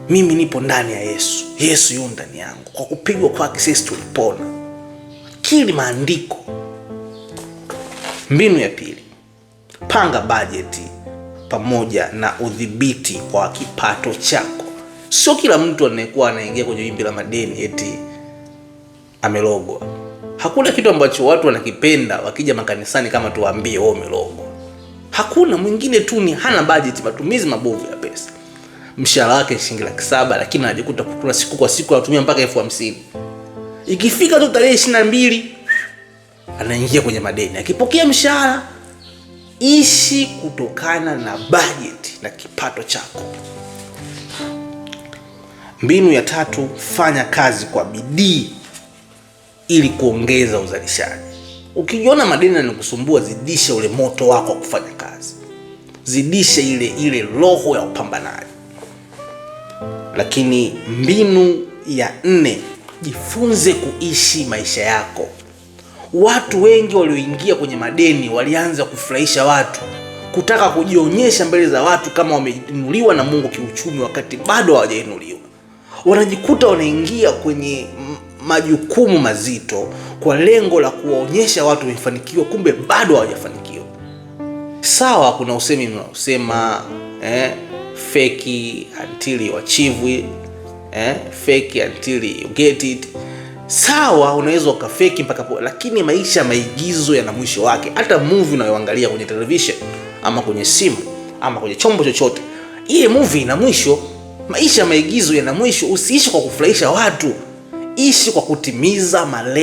Mimi nipo ndani ya Yesu, Yesu yu ndani yangu, kwa kupigwa kwake sisi tulipona. Kili maandiko. Mbinu ya pili, panga bajeti pamoja na udhibiti wa kipato chako. Sio kila mtu anayekuwa anaingia kwenye wimbi la madeni eti amelogwa. Hakuna kitu ambacho watu wanakipenda wakija makanisani kama tuwaambie wewe umelogwa. Hakuna mwingine tu ni hana bajeti, matumizi mabovu ya pesa. Mshahara wake shilingi 700,000, lakini anajikuta kuna siku kwa siku anatumia mpaka 50,000. Ikifika tu tarehe 22 anaingia kwenye madeni. Akipokea mshahara, ishi kutokana na bajeti na kipato chako. Mbinu ya tatu, fanya kazi kwa bidii ili kuongeza uzalishaji. Ukijiona madeni yanakusumbua, zidisha ule moto wako wa kufanya kazi, zidisha ile roho ya upambanaji. Lakini mbinu ya nne, jifunze kuishi maisha yako. Watu wengi walioingia kwenye madeni walianza kufurahisha watu, kutaka kujionyesha mbele za watu kama wameinuliwa na Mungu kiuchumi, wakati bado hawajainuliwa. Wanajikuta wanaingia kwenye majukumu mazito kwa lengo la kuwaonyesha watu wamefanikiwa, kumbe bado hawajafanikiwa. Sawa, kuna usemi unaosema fake until you achieve it, fake until you get it. Sawa, unaweza ukafeki mpaka po, lakini maisha maigizo yana mwisho wake. Hata movie unayoangalia kwenye television ama kwenye simu ama kwenye chombo chochote, ile movie ina mwisho. Maisha maigizo yana mwisho. Usiishi kwa kufurahisha watu, ishi kwa kutimiza malengo.